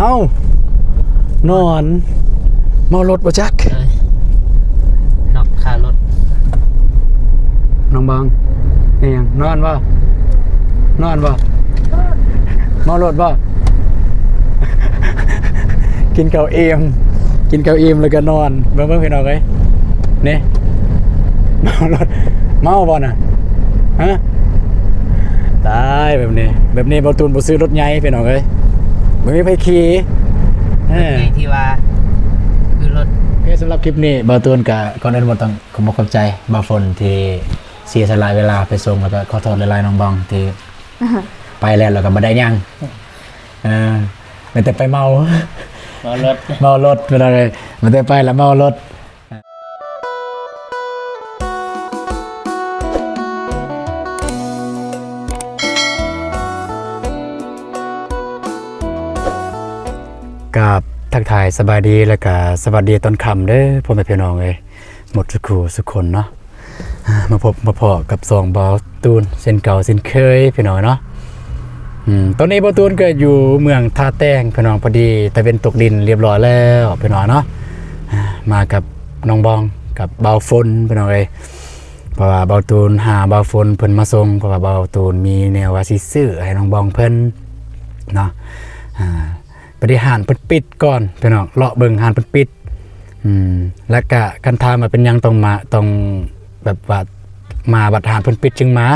ເອົ້າ ນອນ ເມົາລົດບໍ່ຈັກ ເອີຍ ນອກຄາລົດ ນ້ອງບອງ ເຮັດຫຍັງ? ນອນບໍ່? ນອນບໍ່? ເມົາລົດບໍ່? ກິນເຂົ້າອີ່ມ ກິນເຂົ້າອີ່ມແລ້ວກໍນອນ. ເບິ່ງໆ ພີ່ນ້ອງເອີຍ ນີ້ ເມົາລົດ ເມົາບໍ່ນະ? ຮະ? ຕາຍ ແບບນີ້ ແບບນີ້ ບ່າວຕູນບໍ່ຊື້ລົດໃຫຍ່ ພີ່ນ້ອງເອີຍ ບໍ່ມີໃຜຂີ່ ເອີ ລົດໃຫຍ່ທີ່ວ່າ ຄືລົດ ໂອເຄ ສຳລັບຄລິບນີ້ ບ່າວຕູນກະ ກ່ອນອື່ນໝົດຕ້ອງຂອບອົກຂອບໃຈບ່າວຝົນທີ່ເສຍສະຫຼະເວລາໄປສົ່ງ ແລ້ວກໍຂໍໂທດຫຼາຍໆ ນ້ອງບອງທີ່ ໄປແລ້ວ ແລ້ວກໍບໍ່ໄດ້ຫຍັງ ເອີ ມີແຕ່ໄປເມົາ ເມົາລົດ ເມົາລົດ ພີ່ນ້ອງເອີຍ ມີແຕ່ໄປແລ້ວເມົາລົດ. ກາບທັກທາຍສະບາຍດີ ແລ້ວກະສະຫວັດດີຕອນຄ່ຳເດີ ພໍ່ແມ່ພີ່ນ້ອງເອີຍ ໝົດສຸຂູສຸຄົນເນາະ. ອ່າ ມາພົບມາພໍ້ກັບຊ່ອງບ່າວຕູນເຊັ່ນເກົ່າເຊັ່ນເຄີຍ ພີ່ນ້ອງເນາະ. ອືມ ຕອນນີ້ບ່າວຕູນກໍຢູ່ເມືອງທ່າແຕງ ພີ່ນ້ອງ ພໍດີຕາເວັນຕົກດິນລຽບຮ້ອຍແລ້ວ ພີ່ນ້ອງເນາະ. ອ່າ ມາກັບນ້ອງບອງ ກັບບ່າວຝົນ ພີ່ນ້ອງເອີຍ ເພາະວ່າບ່າວຕູນຫາບ່າວຝົນເພິ່ນມາສົ່ງ ເພາະວ່າບ່າວຕູນມີແນວວ່າຊິຊື້ໃຫ້ນ້ອງບອງເພິ່ນເນາະ. ອ່າ ໄປທີ່ຮ້ານເພິ່ນປິດກ່ອນ ພີ່ນ້ອງ ເລາະເບິ່ງຮ້ານເພິ່ນປິດ. ອືມ ແລ້ວກະຄັນຖາມວ່າເປັນຫຍັງຕ້ອງມາ ຕ້ອງແບບວ່າມາບັດຮ້ານເພິ່ນປິດຈຶ່ງມາ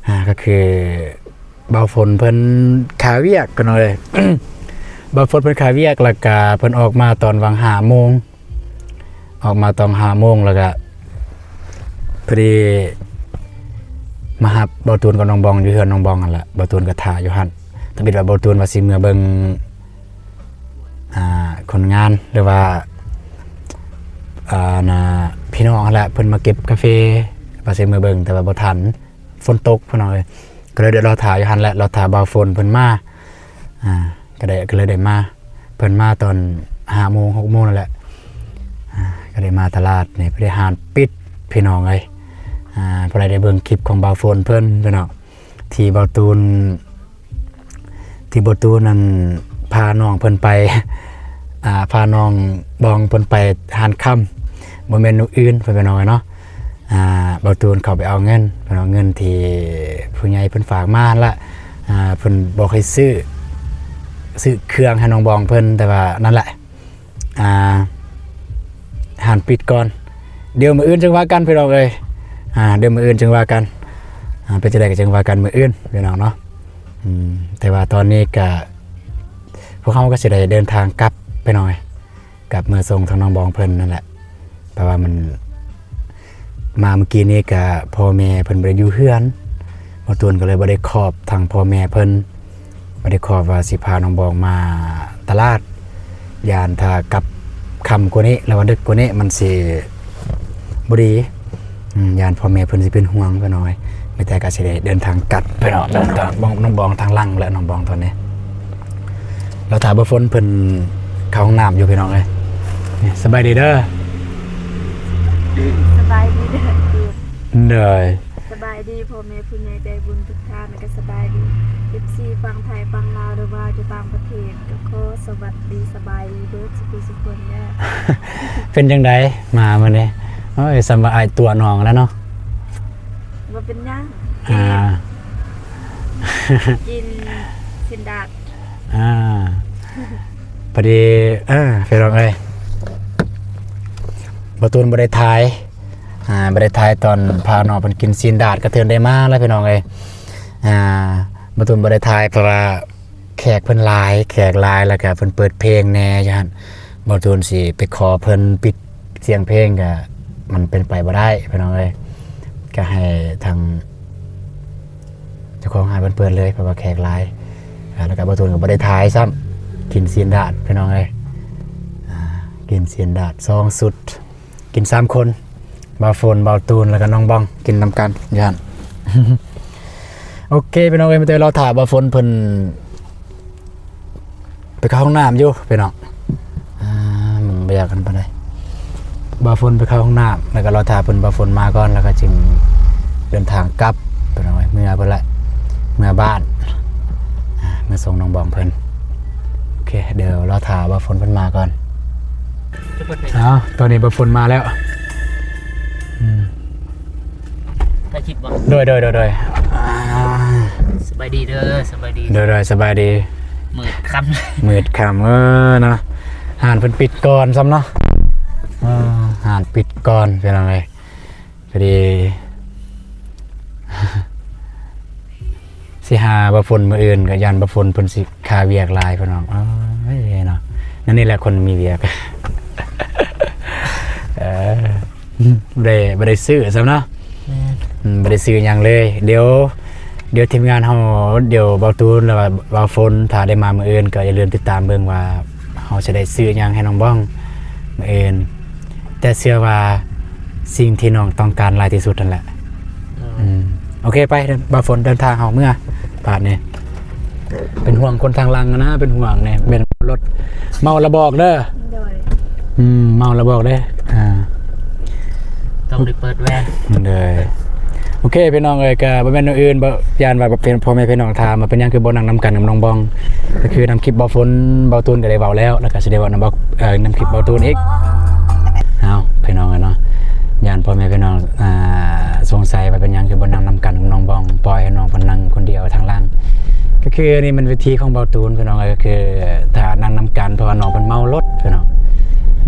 ອ່າ ກໍຄືບ່າວຝົນເພິ່ນຄາວຽກ ພີ່ນ້ອງເອີຍ ບ່າວຝົນເພິ່ນຄາວຽກ ແລ້ວກະເພິ່ນອອກມາຕອນຫວ່າງຫ້າໂມງ ອອກມາຕອນຫ້າໂມງ ແລ້ວກະພໍດີມາຮັບບ່າວຕູນກັບນ້ອງບອງຢູ່ເຮືອນນ້ອງບອງຫັ້ນແຫຼະ ບ່າວຕູນກໍຖ້າຢູ່ຫັ້ນ ທຳອິດວ່າບ່າວຕູນວ່າຊິເມືອເບິ່ງ ອ່າ ຄົນງານ ຫຼືວ່າ ອ່າ ນະ ພີ່ນ້ອງຫັ້ນແຫຼະ ເພິ່ນມາເກັບກາເຟ ວ່າຊິເມືອເບິ່ງ ແຕ່ວ່າບໍ່ທັນ ຝົນຕົກ ພີ່ນ້ອງເອີຍ ກໍເລີຍໄດ້ລໍຖ້າຢູ່ຫັ້ນແຫຼະ ລໍຖ້າບ່າວຝົນເພິ່ນມາ ອ່າ ກໍໄດ້ ກໍເລີຍໄດ້ມາ ເພິ່ນມາຕອນຫ້າໂມງ ຫົກໂມງນັ້ນແຫຼະ ອ່າ ກໍໄດ້ມາຕະຫຼາດນີ້ ໄປໄດ້ຮ້ານປິດ ພີ່ນ້ອງເອີຍ. ອ່າ ຜູ້ໃດໄດ້ເບິ່ງຄລິບຂອງບ່າວຝົນເພິ່ນ ພີ່ນ້ອງ ທີ່ບ່າວຕູນ ທີ່ບ່າວຕູນນັ້ນພານ້ອງເພິ່ນໄປ ອ່າ ພານ້ອງບອງເພິ່ນໄປຮ້ານຄຳ ບໍ່ແມ່ນແນວອື່ນ ເພິ່ນໄປນ້ອງເນາະ. ອ່າ ບ່າວຕູນເຂົ້າໄປເອົາເງິນ ເພິ່ນເອົາເງິນທີ່ຜູ້ໃຫຍ່ເພິ່ນຝາກມາຫັ້ນລະ ອ່າ ເພິ່ນບອກໃຫ້ຊື້ ຊື້ເຄື່ອງໃຫ້ນ້ອງບອງເພິ່ນ ແຕ່ວ່ານັ້ນແຫຼະ ອ່າ ຮ້ານປິດກ່ອນ ດຽວມື້ອື່ນຈຶ່ງວ່າກັນ ພີ່ນ້ອງເອີຍ. ອ່າ ດຽວມື້ອື່ນຈຶ່ງວ່າກັນ ອ່າ ເປັນຈັ່ງໃດກໍຈຶ່ງວ່າກັນມື້ອື່ນ ພີ່ນ້ອງເນາະ. ອືມ ແຕ່ວ່າຕອນນີ້ກະ ພວກເຮົາກໍຊິໄດ້ເດີນທາງກັບ ພີ່ນ້ອງເອີຍ ກັບເມືອສົ່ງທາງນ້ອງບອງເພິ່ນນັ້ນແຫຼະ ເພາະວ່າມັນ ມາມື້ກີ້ນີ້ກະພໍ່ແມ່ເພິ່ນບໍ່ໄດ້ຢູ່ເຮືອນ ບ່າວຕູນກໍເລີຍບໍ່ໄດ້ຂອບທາງພໍ່ແມ່ເພິ່ນ ບໍ່ໄດ້ຂອບວ່າຊິພານ້ອງບອງມາຕະຫຼາດ ຢ້ານຖ້າກັບຄ່ຳກວ່ານີ້ ຫຼືວ່າດຶກກວ່ານີ້ມັນຊິບໍ່ດີ ອືມ ຢ້ານພໍ່ແມ່ເພິ່ນຊິເປັນຫ່ວງ ພີ່ນ້ອງເອີຍ. ມີແຕ່ກໍຊິໄດ້ເດີນທາງກັບ ພີ່ນ້ອງ ເດີນທາງ ນ້ອງບອງທາງຫຼັງແຫຼະ ນ້ອງບອງຕອນນີ້ ລໍຖ້າບ່າວຝົນເພິ່ນເຂົ້າຫ້ອງນ້ຳຢູ່ ພີ່ນ້ອງເອີຍ. ນີ້ ສະບາຍດີເດີ ສະບາຍດີເດີ ໂດຍ ສະບາຍດີພໍ່ແມ່ຜູ້ໃຫຍ່ໃຈບຸນທຸກທ່ານ ແລະ ກໍສະບາຍດີ ເອັຟຊີ ຝັ່ງໄທ ຝັ່ງລາວ ຫຼືວ່າຢູ່ຕ່າງປະເທດ ກໍຂໍສະຫວັດດີ ສະບາຍດີເບິດສຸຜູ້ສຸຄົນເດີ. ເປັນຈັ່ງໃດມາມື້ນີ້? ໂອ້ຍ ສ່ຳວ່າອ້າຍຕົວະນ້ອງແລ້ວເນາະ. ບໍ່ເປັນຫຍັງ ອ່າ ກິນ ກິນຊີ້ນດາດ ອ່າ ພໍດີ ເອີ ພີ່ນ້ອງເອີຍ ບ່າວຕູນບໍ່ໄດ້ຖ່າຍ ອ່າ ບໍ່ໄດ້ຖ່າຍຕອນພານ້ອງເພິ່ນກິນຊີ້ນດາດ ກະເທີນໄດ້ມາແລ້ວ ພີ່ນ້ອງເອີຍ. ອ່າ ບ່າວຕູນບໍ່ໄດ້ຖ່າຍ ເພາະວ່າແຂກເພິ່ນຫຼາຍ ແຂກຫຼາຍ ແລ້ວກະເພິ່ນເປີດເພງແດ່ຢູ່ຫັ້ນ ບ່າວຕູນຊິໄປຂໍເພິ່ນປິດສຽງເພງ ກະມັນເປັນໄປບໍ່ໄດ້ ພີ່ນ້ອງເອີຍ. ກະໃຫ້ທາງ ເຈົ້າຂອງຮ້ານເພິ່ນເປີດເລີຍ ເພາະວ່າແຂກຫຼາຍ ອ່າ ແລ້ວກໍບ່າວຕູນກໍບໍ່ໄດ້ຖ່າຍຊ້ຳ ກິນຊີ້ນດາດ ພີ່ນ້ອງເອີຍ ອ່າ ກິນຊີ້ນດາດສອງຊຸດ ກິນສາມຄົນ ບ່າວຝົນ ບ່າວຕູນ ແລ້ວກໍນ້ອງບອງ ກິນນຳກັນຢູ່ຫັ້ນ. ໂອເຄ ພີ່ນ້ອງເອີຍ ມີແຕ່ລໍຖ້າບ່າວຝົນເພິ່ນ ໄປເຂົ້າຫ້ອງນ້ຳຢູ່ພີ່ນ້ອງ ອ່າ ມັນບໍ່ຢາກກັນປານໃດ. ບ່າວຝົນໄປເຂົ້າຫ້ອງນ້ຳ ແລ້ວກໍລໍຖ້າເພິ່ນ ບ່າວຝົນມາກ່ອນ ແລ້ວກໍຈຶ່ງເດີນທາງກັບພີ່ນ້ອງເອີຍ ເມືອພຸ້ນແຫຼະ ເມືອບ້ານ ອ່າ ເມືອສົ່ງນ້ອງບອງເພິ່ນ. ເຄ ດຽວລໍຖ້າບ່າວຝົນເພິ່ນມາກ່ອນ. ອ້າວ ຕອນນີ້ບ່າວຝົນມາແລ້ວ. ອືມ ຖ່າຍຄລິບບໍ່? ໂດຍ ໂດຍ ໂດຍ ໂດຍ. ອ່າ ສະບາຍດີເດີ ສະບາຍດີ. ໂດຍ ໂດຍ ສະບາຍດີ. ມືດຄ່ຳ ມືດຄ່ຳ ເອີເນາະ ຮ້ານເພິ່ນປິດກ່ອນຊ້ຳເນາະ. ເອີ ຮ້ານປິດກ່ອນ ພີ່ນ້ອງເອີຍ. ພໍດີຊິຫາບ່າວຝົນມື້ອື່ນ ກໍຢ້ານບ່າວຝົນເພິ່ນຊິຄາວຽກຫຼາຍ ພີ່ນ້ອງເອີຍເນາະ. ນັ້ນນີ້ແຫຼະຄົນມີວຽກ ເອີ ບໍ່ໄດ້ ບໍ່ໄດ້ຊື້ຊ້ຳເນາະ. ແມ່ນ ອືມ ບໍ່ໄດ້ຊື້ຫຍັງເລີຍ. ດຽວ ດຽວທີມງານເຮົາ ດຽວບ່າວຕູນ ຫຼືວ່າບ່າວຝົນ ຖ້າໄດ້ມາມື້ອື່ນ ກໍຢ່າລືມຕິດຕາມເບິ່ງວ່າ ເຮົາຈະໄດ້ຊື້ຫຍັງໃຫ້ນ້ອງບອງມື້ອື່ນ. ແຕ່ເຊື່ອວ່າສິ່ງທີ່ນ້ອງຕ້ອງການຫຼາຍທີ່ສຸດນັ້ນແຫຼະ. ອືມ ອືມ ໂອເຄ ໄປ ບ່າວຝົນ ເດີນທາງເຮົາເມືອບາດນີ້. ເປັນຫ່ວງຄົນທາງຫຼັງນະ ເປັນຫ່ວງນີ້ ເປັນລົດ ເມົາລະບອກເດີ. ໂດຍ ອືມ ເມົາລະບອກເດີ. ອ່າ ຕ້ອງໄດ້ເປີດແວ່ນ. ໂດຍ ໂອເຄ ພີ່ນ້ອງເອີຍ ກໍບໍ່ແມ່ນແນວອື່ນ ບໍ່ ຢ້ານວ່າເປັນ ພໍ່ແມ່ພີ່ນ້ອງຖາມວ່າເປັນຫຍັງຄືບໍ່ນັ່ງນຳກັນກັບນ້ອງບອງ ກໍຄືນຳຄລິບບ່າວຝົນ ບ່າວຕູນກໍໄດ້ເວົ້າແລ້ວ ແລ້ວກໍຊິໄດ້ເວົ້ານຳ ເອີ ນຳຄລິບບ່າວຕູນອີກ. ເອົາ ພີ່ນ້ອງເອີຍເນາະ ຢ້ານພໍ່ແມ່ພີ່ນ້ອງ ອ່າ ສົງໄສວ່າເປັນຫຍັງຄືບໍ່ນັ່ງນຳກັນກັບນ້ອງບອງ ປ່ອຍໃຫ້ນ້ອງເພິ່ນນັ່ງຄົນດຽວທາງຫຼັງ. ກໍຄືອັນນີ້ມັນວິທີຂອງບ່າວຕູນ ພີ່ນ້ອງເອີຍ ກໍຄືຖ້ານັ່ງນຳກັນ ເພາະວ່ານ້ອງເພິ່ນເມົາລົດ ພີ່ນ້ອງ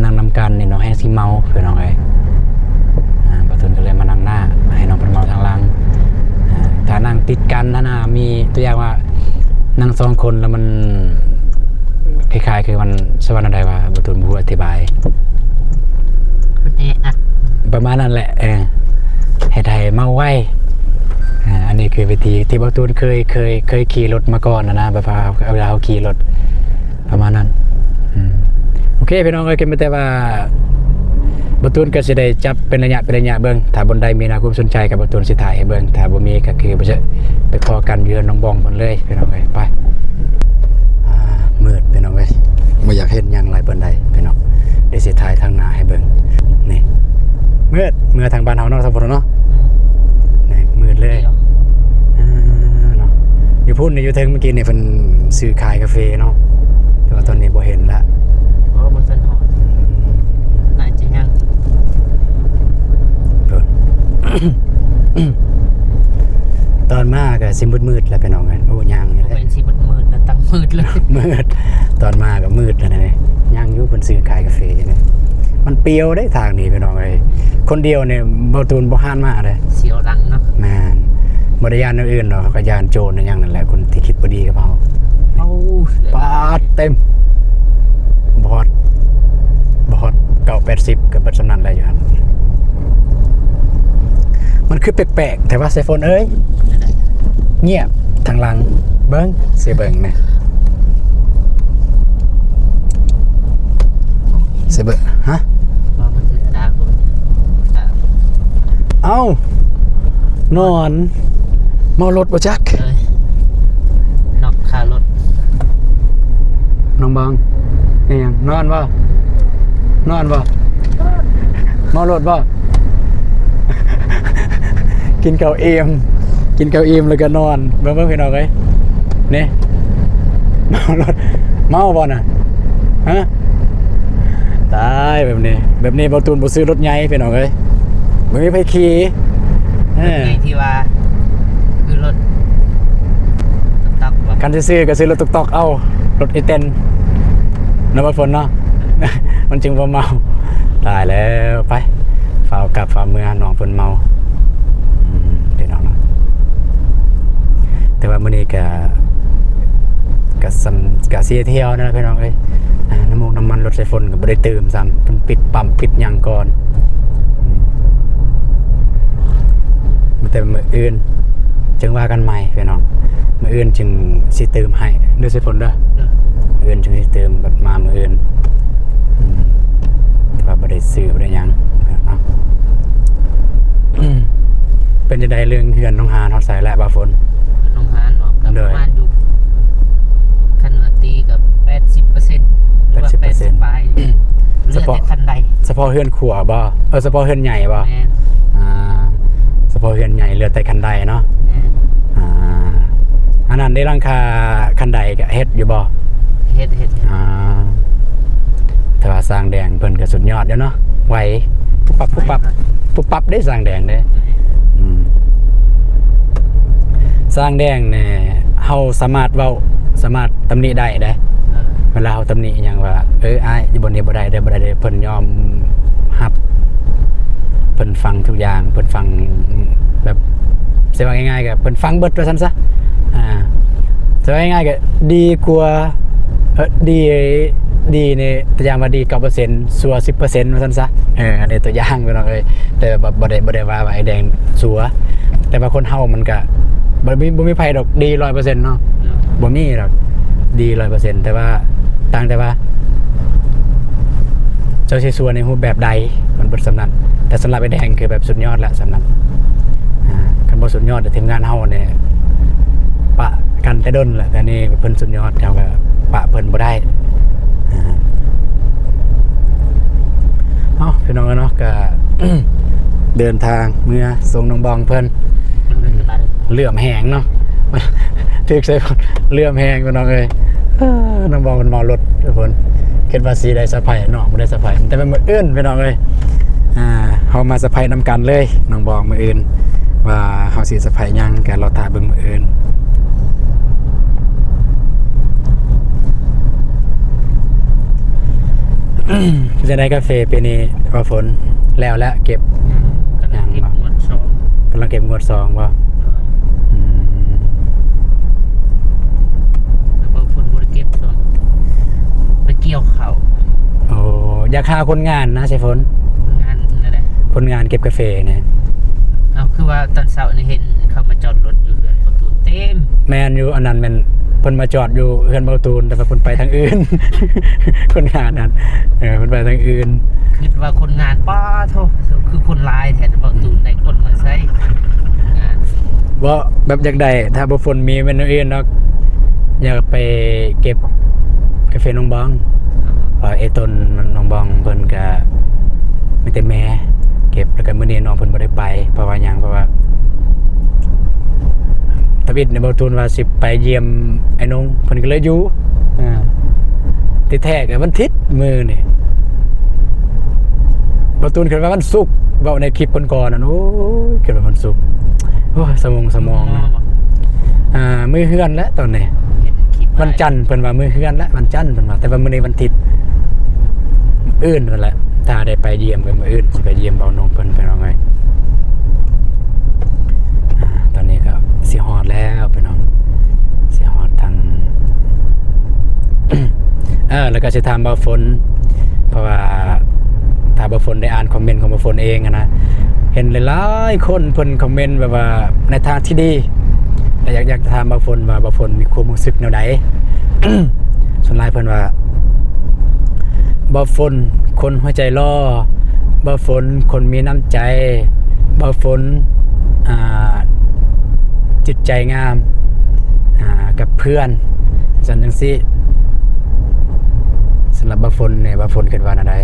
ນັ່ງນຳກັນນີ້ນ້ອງແຮ່ງຊິເມົາ ພີ່ນ້ອງເອີຍ. ອ່າ ບ່າວຕູນກໍເລີຍມານັ່ງໜ້າ ໃຫ້ນ້ອງເພິ່ນເມົາທາງຫຼັງ. ອ່າ ຖ້ານັ່ງຕິດກັນຫັ້ນນະ ມີຕົວຢ່າງວ່ານັ່ງສອງຄົນແລ້ວມັນ ຄ້າຍໆຄືມັນ ສະຫວັນອັນໃດວະ ບໍ່ ບໍ່ຮູ້ອະທິບາຍ ມັນແອອັດ ປະມານນັ້ນແຫຼະ. ເອີ ເຮັດໃຫ້ເມົາໄວ. ອ່າ ອັນນີ້ຄືວິທີທີ່ບ່າວຕູນເຄີຍ ເຄີຍ ເຄີຍຂີ່ລົດມາກ່ອນນະນະ ແບບວ່າເວລາເຮົາຂີ່ລົດປະມານນັ້ນ. ອືມ ໂອເຄ ພີ່ນ້ອງເອີຍ ກໍມີແຕ່ວ່າບ່າວຕູນກໍຊິໄດ້ຈັບເປັນໄລຍະ ເປັນໄລຍະເບິ່ງ ຖ້າບ່ອນໃດມີໜ້າຄວາມສົນໃຈກໍບ່າວຕູນຊິຖ່າຍໃຫ້ເບິ່ງ ຖ້າບໍ່ມີກໍຄືໄປພໍ້ກັນຢູ່ເຮືອນນ້ອງບອງເພິ່ນເລີຍ ພີ່ນ້ອງເອີຍ. ໄປ ອ່າ ມືດ ພີ່ນ້ອງເອີຍ ບໍ່ຢາກເຫັນຫຍັງຫຼາຍປານໃດພີ່ນ້ອງ ດຽວຊິຖ່າຍທາງໜ້າໃຫ້ເບິ່ງ. ນີ້ ມືດ ເມືອທາງບ້ານເຮົາເນາະ ສາວຝົນເນາະ. ອືມ ນີ້ມືດເລີຍ. ດຽວ ອ່າ ເນາະ ຢູ່ພຸ້ນນີ້ ຢູ່ເທິງເມື່ອກີ້ນີ້ເພິ່ນຊື້ຂາຍກາເຟເນາະ ແຕ່ວ່າຕອນນີ້ບໍ່ເຫັນລະ. ອໍ ບໍ່ທັນຮອດ. ອືມ ໜ້າຈະຍັງ. ຕອນມາກໍຊິມືດໆແລ້ວ ພີ່ນ້ອງເອີຍ. ໂອ້ ຍ່າງຢູ່ເດ້ ບໍ່ແມ່ນຊິມືດໆນະ ຕັ້ງມືດເລີຍ ມືດ. ຕອນມາກໍມືດແລ້ວນີ້ ຍັງຢູ່ ເພິ່ນຊື້ຂາຍກາເຟຢູ່ນີ້. ມັນປ່ຽວເດ້ທາງນີ້ພີ່ນ້ອງເອີຍ ຄົນດຽວນີ້ບໍ່ ຕູນບໍ່ຫານມາເດ້ ສຽວຫຼັງເນາະ. ແມ່ນ ບໍ່ໄດ້ຢ້ານແນວອື່ນດອກ ເຮົາກໍຢ້ານໂຈນຫຍັງນັ້ນແຫຼະ ຄົນທີ່ຄິດບໍ່ດີກັບເຮົາ. ໂອ້ ປາດ ເຕັມ ບໍ່ຮອດ ບໍ່ຮອດເກົ້າແປດສິບ ກໍເບິດສ່ຳນັ້ນແຫຼະຢູ່ຫັ້ນ. ມັນຄືແປກໆແທ້ວະ ສາຍຝົນເອີຍ. ງຽບທາງຫຼັງ ເບິ່ງ ຊິເບິ່ງແນ່ ຊິເບິ່ງ ຮະ ວ່າມັນຖືກຕາຄົນ ຕາ ເອົ້າ ນອນ ເມົາລົດບໍ່ຈັກ ເອີຍ ນອກຄາລົດ. ນ້ອງບອງ ອີຫຍັງ ນອນບໍ່? ນອນບໍ່? ເມົາລົດບໍ່? ກິນເຂົ້າອີ່ມ ກິນເຂົ້າອີ່ມແລ້ວກໍນອນ. ເບິ່ງ ເບິ່ງ ພີ່ນ້ອງເອີຍ ນີ້ ເມົາລົດ ເມົາບໍ່ນະ? ຮະ ຕາຍ ແບບນີ້ ແບບນີ້ບ່າວຕູນບໍ່ຊື້ລົດໃຫຍ່ ພີ່ນ້ອງເອີຍ ບໍ່ມີໃຜຂີ່. ເອີ ລົດໃຫຍ່ທີ່ວ່າ ຄືລົດຕຸກຕັກບໍ່? ຄັນຊິຊື້ກໍຊື້ລົດຕຸກຕັກເອົາ ລົດອີແຕນເນາະ ບ່າວຝົນເນາະ ມັນຈຶ່ງບໍ່ເມົາ. ຕາຍແລ້ວ ໄປ ຟ້າວກັບຟ້າວເມືອ ນ້ອງເພິ່ນເມົາ. ອືມ ພີ່ນ້ອງເນາະ ແຕ່ວ່າມື້ນີ້ກະ ກະສ່ຳ ກະເສຍທ່ຽວນັ້ນແຫຼະ ພີ່ນ້ອງເອີຍ. ອ່າ ນ້ຳມັນ ນ້ຳມັນລົດສາຍຝົນກໍບໍ່ໄດ້ເຕີມຊ້ຳ ເພິ່ນປິດປ້ຳປິດຫຍັງກ່ອນ. ອືມ ມີແຕ່ມື້ອື່ນຈຶ່ງວ່າກັນໃໝ່ພີ່ນ້ອງ ມື້ອື່ນຈຶ່ງຊິເຕີມໃຫ້ເດີ ສາຍຝົນເດີ. ເອີ ມື້ອື່ນຈຶ່ງຊິເຕີມ ບັດມາມື້ອື່ນ. ອືມ ແຕ່ວ່າບໍ່ໄດ້ຊື້ ບໍ່ໄດ້ຫຍັງເນາະ. ເປັນຈັ່ງໃດເລື່ອງເຮືອນນ້ອງຫານ ຮອດໃສແລ້ວ ບ່າວຝົນ? ເຮືອນນ້ອງຫານເນາະ ກໍ ໂດຍ ປະມານຢູ່ ຄັນວ່າຕີກໍແປດສິບເປີເຊັນ ຫຼືວ່າ ແປດສິບເປີເຊັນ ແປດສິບປາຍ ເຫຼືອແຕ່ ສະເພາະ ຄັນໄດ ສະເພາະເຮືອນຄົວບໍ່? ເອີ ສະເພາະເຮືອນໃຫຍ່ບໍ່? ແມ່ນ ອ່າ ສະເພາະເຮືອນໃຫຍ່ເຫຼືອແຕ່ຄັນໄດເນາະ. ແມ່ນ ອ່າ ອັນນັ້ນເດ້ ຫຼັງຄາຄັນໄດກໍເຮັດຢູ່ບໍ່? ເ ເຮັດ ເຮັດ ເຮັດ ອ່າ ແຕ່ວ່າຊ່າງແດງເພິ່ນກໍສຸດຍອດຢູ່ເນາະ ໄວ ປຸບປັບ ປຸບປັບ ປຸບປັບເດ້ ຊ່າງແດງເດ້. ອືມ ຊ່າງແດງນີ້ເຮົາສາມາດເວົ້າ ສາມາດຕຳໜິໄດ້ເດ້ ເອີ ເວລາເຮົາຕຳໜິຫຍັງວ່າ ເອີ ອ້າຍ ຢູ່ບ່ອນນີ້ບໍ່ໄດ້ເດີ ບໍ່ໄດ້ເດີ ເພິ່ນຍອມຮັບ ເພິ່ນຟັງທຸກຢ່າງ ເພິ່ນຟັງແບບ ຊິເວົ້າງ່າຍໆ ກໍເພິ່ນຟັງເບິດວ່າຊັ້ນຊະ ອ່າ ຊິເວົ້າງ່າຍໆ ກໍດີກວ່າ ເອີ ດີ ດີນີ້ ຕົວຢ່າງວ່າດີເກົ້າເປີເຊັນ ຊົ່ວສິບເປີເຊັນວ່າຊັ້ນຊະ ເອີ ອັນນີ້ຕົວຢ່າງພີ່ນ້ອງເອີຍ ແຕ່ວ່າບໍ່ໄດ້ ບໍ່ໄດ້ວ່າ ວ່າອ້າຍແດງຊົ່ວ ແຕ່ວ່າຄົນເຮົາມັນກະ ບໍ່ມີ ບໍ່ມີໃຜດອກດີຮ້ອຍເປີເຊັນເນາະ ບໍ່ມີດອກດີຮ້ອຍເປີເຊັນ ແຕ່ວ່າ ຕ່າງແຕ່ວ່າ ເຈົ້າຊິຊົ່ວໃນຮູບແບບໃດ ມັນເບິດສ່ຳນັ້ນ ແຕ່ສຳລັບອ້າຍແດງຄືແບບສຸດຍອດລະສ່ຳນັ້ນ ອ່າ ຄັນບໍ່ສຸດຍອດ ທີມງານເຮົານີ້ປະກັນແຕ່ດົນລະ ແຕ່ນີ້ເພິ່ນສຸດຍອດ ເຮົາກໍປະເພິ່ນບໍ່ໄດ້ ອ່າ ເອົາ ພີ່ນ້ອງເນາະ ກໍເດີນທາງເມືອສົ່ງນ້ອງບອງເພິ່ນ ເຫຼື້ອມແຮງເນາະ ຖືກໃສ່ເຫຼື້ອມແຮງພີ່ນ້ອງເອີຍ ເອີ ນ້ອງບອງເພິ່ນເມົາລົດທຸກຄົນ ຄິດວ່າຊິໄດ້ສະໄພ ນ້ອງບໍ່ໄດ້ສະໄພ ແຕ່ວ່າມື້ອື່ນພີ່ນ້ອງເອີຍ ອ່າ ເຮົາມາສະໄພນຳກັນເລີຍ ນ້ອງບອງ ມື້ອື່ນ ວ່າເຮົາຊິສະໄພຫຍັງ ກໍລໍຖ້າເບິ່ງມື້ອື່ນ. ເປັນຈັ່ງໃດກາເຟປີນີ້ ວ່າຝົນແລ້ວແຫຼະ ເກັບ ຍັງ ກຳລັງເກັບງວດສອງ ກຳລັງເກັບງວດສອງບໍ່? ອືມ ແຕ່ວ່າຝົນບໍ່ໄດ້ເກັບຊ້ຳ ໄປກ່ຽວເຂົ້າ. ໂອ້ ຢາກຫາຄົນງານນະ ໃສຝົນ ຄົນງານແນວໃດ? ຄົນງານເກັບກາເຟນີ້ ເອົາ ຄືວ່າຕອນເຊົ້ານີ້ເຫັນເຂົາມາຈອດລົດຢູ່ເຮືອນປະຕູເຕັມ. ແມ່ນຢູ່ ອັນນັ້ນແມ່ນເພິ່ນມາຈອດຢູ່ເຮືອນເບົາຕູນ ແຕ່ວ່າເພິ່ນໄປທາງອື່ນ ຄົນງານນັ້ນ ເອີ ເພິ່ນໄປທາງອື່ນ. ຄິດວ່າຄົນງານ ປ້າໂທ້ ຄືຄົນຫຼາຍແທ້ ເບົາຕູນໄດ້ຄົນມາໃສ່ງານ. ບໍ່ ແບບຢາກໄດ້ ຖ້າບໍ່ຝົນມີແມ່ນແນວອື່ນດອກ ຢາກໄປເກັບກາເຟນ້ອງບອງ ເພາະເອຕົນນ້ອງບອງເພິ່ນກະມີແຕ່ແມ່ເກັບ ແລ້ວກະມື້ນີ້ນ້ອງເພິ່ນບໍ່ໄດ້ໄປ ເພາະວ່າຫຍັງ ເພາະວ່າທຳອິດນີ້ເບົາຕູນວ່າຊິໄປຢ້ຽມອ້າຍນົງ ເພິ່ນກໍເລີຍຢູ່ ອ່າ ທີ່ແທ້ກໍວັນທິດມື້ນີ້ ເບົາຕູນຄິດວ່າວັນສຸກ ເວົ້າໃນຄລິບກ່ອນໆນັ້ນ ໂອ້ຍ ຄິດວ່າວັນສຸກ ໂອ້ຍ ສະໝົງສະໝອງນະ ອ່າ ມື້ເຮືອນແຫຼະຕອນນີ້ ເຫັນຄລິບ ວັນຈັນເພິ່ນວ່າມື້ເຮືອນແຫຼະ ວັນຈັນເພິ່ນວ່າ ແຕ່ວ່າມື້ນີ້ວັນທິດ ມື້ອື່ນພຸ້ນແຫຼະ ຖ້າໄດ້ໄປຢ້ຽມກໍມື້ອື່ນ ຊິໄປຢ້ຽມເບົານົງເພິ່ນ ພີ່ນ້ອງເອີຍ. ອ່າ ຕອນນີ້ກໍຊິຮອດແລ້ວພີ່ນ້ອງ ຊິຮອດທາງ ເອີ ແລ້ວກໍຊິຖາມບ່າວຝົນ ເພາະວ່າຖ້າບ່າວຝົນໄດ້ອ່ານຄອມເມັນຂອງບ່າວຝົນເອງຫັ້ນນະ ເຫັນຫຼາຍໆຄົນເພິ່ນຄອມເມັນແບບວ່າໃນທາງທີ່ດີ ແລະ ຢາກ ຢາກຖາມບ່າວຝົນວ່າ ບ່າວຝົນມີຄວາມຮູ້ສຶກແນວໃດ? ສ່ວນຫຼາຍເພິ່ນວ່າ ບ່າວຝົນຄົນຫົວໃຈຫຼໍ່ ບ່າວຝົນຄົນມີນ້ຳໃຈ ບ່າວຝົນ ອ່າ ຈິດໃຈງາມ ອ່າ ກັບເພື່ອນ ຊັ້ນຈັ່ງຊີ້. ສຳລັບບ່າວຝົນນີ້ ບ່າວຝົນຄິດວ່າແນວໃດ?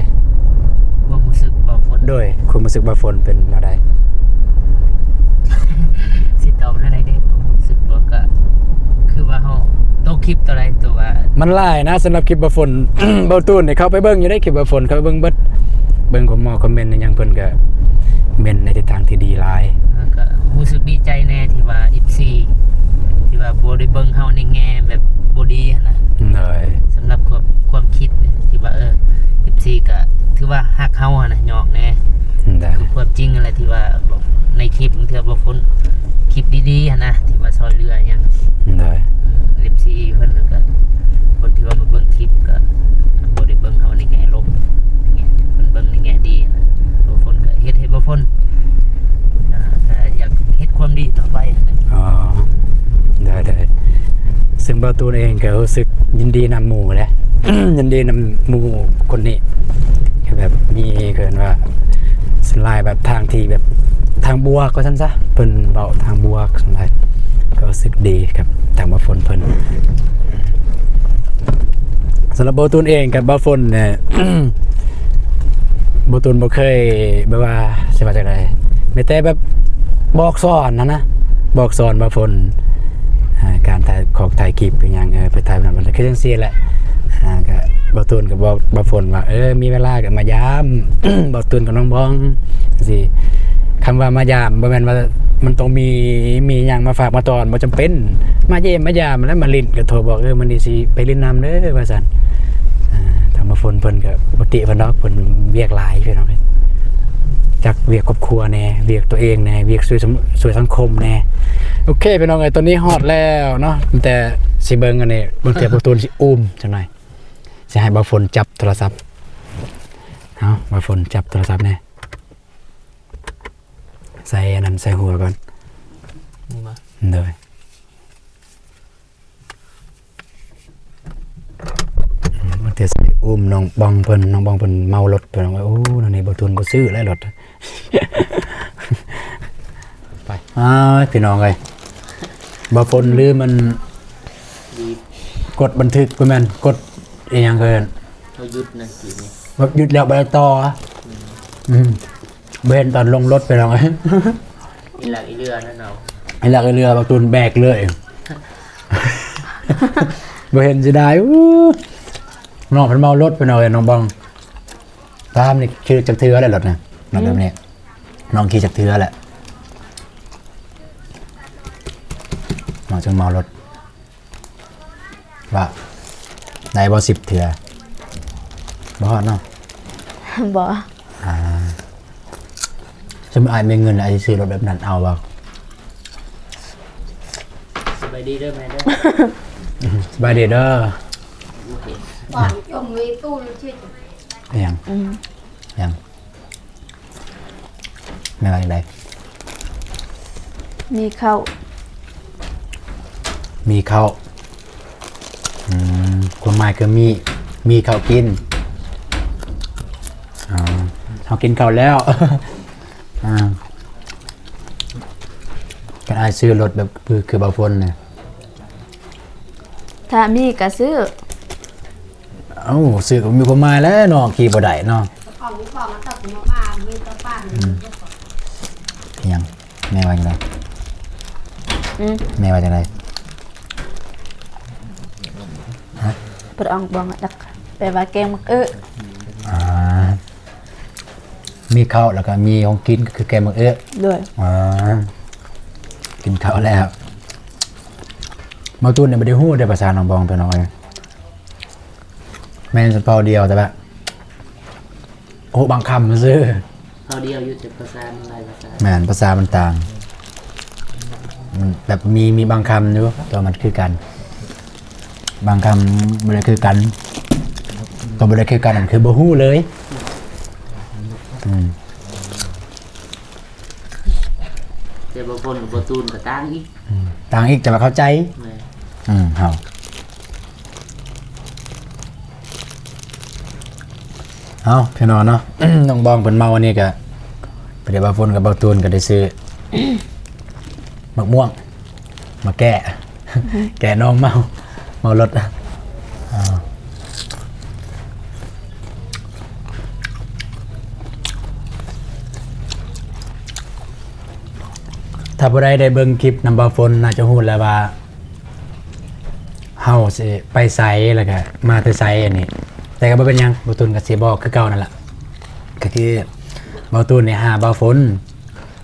ຄວາມຮູ້ສຶກບ່າວຝົນ ໂດຍ ຄວາມຮູ້ສຶກບ່າວຝົນເປັນແນວໃດ? ຊິຕອບແນວໃດເດ? ຄວາມຮູ້ສຶກບໍ່ ກະຄືວ່າເຮົາ ໂຕຄລິບໂຕໃດ ໂຕວ່າ ມັນຫຼາຍນະ ສຳລັບຄລິບບ່າວຝົນ ບ່າວຕູນນີ້ເຂົ້າໄປເບິ່ງຢູ່ເດ້ ຄລິບບ່າວຝົນ ເຂົ້າໄປເບິ່ງເບິດ ເບິ່ງຄອມເມົນຄອມເມັນອີ່ຫຍັງ ເພິ່ນກະເມັນໃນທິດທາງທີ່ດີຫຼາຍ ແລ້ວກະຮູ້ສຶກດີໃຈແດ່ທີ່ວ່າ ເອັຟຊີ ທີ່ວ່າບໍ່ໄດ້ເບິ່ງເຮົາໃນແງ່ແບບບໍ່ດີຫັ້ນນະ ໂດຍ ສຳລັບຄວາມ ຄວາມຄິດທີ່ວ່າ ເອີ ເອັຟຊີ ກະຖືວ່າຮັກເຮົາຫັ້ນນະ ຍອກແດ່ ໂດຍ ຄືຄວາມຈິງຫັ້ນແຫຼະ ທີ່ວ່າໃນຄລິບ ບາງເທື່ອບໍ່ຄົນ ຄລິບດີໆຫັ້ນນະ ທີ່ວ່າຊ່ອຍເຫຼືອຫຍັງ ໂດຍ ເອັຟຊີ ເພິ່ນກະ ຄົນທີ່ວ່າມາເບິ່ງຄລິບກະບໍ່ໄດ້ເບິ່ງເຮົາໃນແງ່ລົບ ເພິ່ນເບິ່ງໃນແງ່ດີນະ ບາງຄົນກະເຮັດໃຫ້ບາງຄົນ ອ່າ ກະຢາກເຮັດຄວາມດີຕໍ່ໄປ. ອໍ ໄດ້ໆ ເຊິ່ງບ່າວຕູນເອງກະຮູ້ສຶກຍິນດີນຳໝູ່ແຫຼະ ຍິນດີນຳໝູ່ຄົນນີ້ ແບບມີ ເອີ້ນວ່າ ສ່ວນຫຼາຍແບບທາງທີ່ແບບທາງບວກວ່າຊັ້ນຊະ ເພິ່ນເວົ້າທາງບວກ ສ່ວນຫຼາຍກໍຮູ້ສຶກດີກັບທາງບ່າວຝົນເພິ່ນ. ສຳລັບບ່າວຕູນເອງກັບບ່າວຝົນນີ້ ບ່າວຕູນບໍ່ເຄີຍແບບວ່າ ຊິວ່າຈັ່ງໃດ ມີແຕ່ແບບບອກສອນຫັ້ນນະ ບອກສອນບ່າວຝົນ ອ່າ ການຖ່າຍຂອງ ຖ່າຍຄລິບອີ່ຫຍັງ ເອີ ໄປຖ່າຍນັ້ນ ຄືຈັ່ງຊີ້ແຫຼະ ອ່າ ກະບ່າວຕູນກະບອກບ່າວຝົນວ່າ ເອີ ມີເວລາກະມາຢາມບ່າວຕູນກັບນ້ອງບອງ ຈັ່ງຊີ້. ຄຳວ່າມາຢາມບໍ່ແມ່ນວ່າມັນຕ້ອງມີ ມີຫຍັງມາຝາກມາຕ້ອນ ບໍ່ຈຳເປັນ ມາຢ້ຽມມາຢາມແລ້ວມາຫຼິ້ນ ກະໂທບອກ ເອີ ມື້ນີ້ຊິໄປຫຼິ້ນນຳເດີ ວ່າຊັ້ນ. ອ່າ ທາງບ່າວຝົນເພິ່ນກະບໍ່ຕິເພິ່ນດອກ ເພິ່ນວຽກຫຼາຍພີ່ນ້ອງເອີຍ ຈັກວຽກຄອບຄົວແດ່ ວຽກຕົວເອງແດ່ ວຽກຊ່ວຍສັງ ຊ່ວຍສັງຄົມແດ່. ໂອເຄພີ່ນ້ອງເອີຍ ຕອນນີ້ຮອດແລ້ວເນາະ ແຕ່ຊິເບິ່ງອັນນີ້ ບາງເທື່ອບ່າວຕູນຊິອູ້ມຈັກໜ່ອຍ. ຊິໃຫ້ບ່າວຝົນຈັບໂທລະສັບ. ເອົາ ບ່າວຝົນຈັບໂທລະສັບແດ່. ໃສ່ອັນນັ້ນໃສ່ຫົວກ່ອນ. ນີ້ບໍ່? ໂດຍ. ອືມ ບາງເທື່ອຊິອຸ້ມນ້ອງບອງເພິ່ນ ນ້ອງບອງເພິ່ນເມົາລົດ ພີ່ນ້ອງເອີຍ. ໂອ້ ແນວນີ້ບ່າວຕູນບໍ່ຊື້ແລ້ວລົດ. ໄປ ອ້າຍ ພີ່ນ້ອງເອີຍ ບ່າວຝົນລືມມັນ ດີດ ກົດບັນທຶກ ບໍ່ແມ່ນ ກົດອີ່ຫຍັງເອີ້ນ ເຮົາຢຸດນະກີ້ນີ້ ແບບຢຸດແລ້ວບໍ່ໄດ້ຕໍ່. ອືມ ອືມ ບໍ່ເຫັນຕອນລົງລົດ ພີ່ນ້ອງເອີຍ. ອີຫຼັກອີເຫຼືອນັ້ນເອົາ ອີຫຼັກອີເຫຼືອ ບ່າວຕູນແບກເລີຍ ບໍ່ເຫັນ ເສຍດາຍ. ອູ້ ນ້ອງເພິ່ນເມົາລົດ ພີ່ນ້ອງເອີຍ ນ້ອງບອງ. ຕາມນີ້ຂີ່ຈັກເທື່ອແລ້ວລົດນະ ລົດແບບນີ້ ອືມ ນ້ອງຂີ່ຈັກເທື່ອແລ້ວ ນ້ອງຈຶ່ງເມົາລົດ ວ່າໄດ້ບໍ່ ສິບເທື່ອ ບໍ່ຮອດເນາະ? ບໍ່ ອ່າ ສົມມຸດອ້າຍມີເງິນ ອ້າຍຊິຊື້ລົດແບບນັ້ນ ເອົາບໍ່? ສະບາຍດີເດີແມ່ເດີ ສະບາຍດີເດີ. ອືມ ຫຍັງ? ອືມ ຫຍັງ? ແມ່ນວ່າຈັ່ງໃດ? ມີເຂົ້າ ມີເຂົ້າ. ອືມ ຄວາມໝາຍຄືມີ ມີເຂົ້າກິນ. ອໍ ເຮົາກິນເຂົ້າແລ້ວ. ອ່າ ຄັນອ້າຍຊື້ລົດແບບຄື ຄືບ່າວຝົນນະ ຖ້າມີກະຊື້. ເອົ້າ ຊື້ກະບໍ່ມີຄວາມໝາຍແລ້ວເນາະ ຂີ່ບໍ່ໄດ້ເນາະ. ອືມ ຫຍັງ? ແມ່ວ່າຈັ່ງໃດ? ອືມ ແມ່ວ່າຈັ່ງໃດ? ຮະ? ປະອອງບອງ ແປວ່າແກງໝາກເອ. ອ່າ ມີເຂົ້າແລ້ວກະມີຂອງກິນ ກະຄືແກງໝາກເອ. ໂດຍ. ອ່າ ກິນເຂົ້າແລ້ວ. ບ່າວຕູນນີ້ບໍ່ໄດ້ຮູ້ເດ້ພາສານ້ອງບອງ ພີ່ນ້ອງເອີຍ. ແມ່ນສະເພາະດຽວ ແຕ່ວ່າຮູ້ບາງຄຳຊື່. ເພາະດຽວຢູ່ ແຕ່ພາສາມັນຫຼາຍພາສາ. ແມ່ນ ພາສາມັນຕ່າງ. ອືມ ມັນແບບມີ ມີບາງຄຳຢູ່ ແຕ່ວ່າມັນຄືກັນ. ບາງຄຳບໍ່ໄດ້ຄືກັນ. ກໍບໍ່ໄດ້ຄືກັນນັ້ນຄືບໍ່ຮູ້ເລີຍ. ອືມ. ແຕ່ບາງຄົນກັບບໍ່ຕູນກໍຕ່າງອີກ. ອືມ ຕ່າງອີກ ແຕ່ວ່າເຂົ້າໃຈ. ແມ່ນ. ອືມ ເຮົາ ເອົາ ພີ່ນ້ອງເນາະ ນ້ອງບອງເພິ່ນເມົາອັນນີ້ກະ ປະເດ ບ່າວຝົນກັບບ່າວຕູນກໍໄດ້ຊື້ໝາກມ່ວງ ມາແກ້ ແກ້ນ້ອງເມົາ ເມົາລົດ. ຖ້າຜູ້ໃດໄດ້ເບິ່ງຄລິບນຳບ່າວຝົນ ໜ້າຈະຮູ້ແລ້ວວ່າ ເຮົາຊິໄປໃສ ແລ້ວກະມາແຕ່ໃສ ອັນນີ້. ແຕ່ກໍບໍ່ເປັນຫຍັງ ບ່າວຕູນກໍຊິບອກຄືເກົ່ານັ້ນລະ. ກໍຄືບ່າວຕູນນີ້ຫາບ່າວຝົນ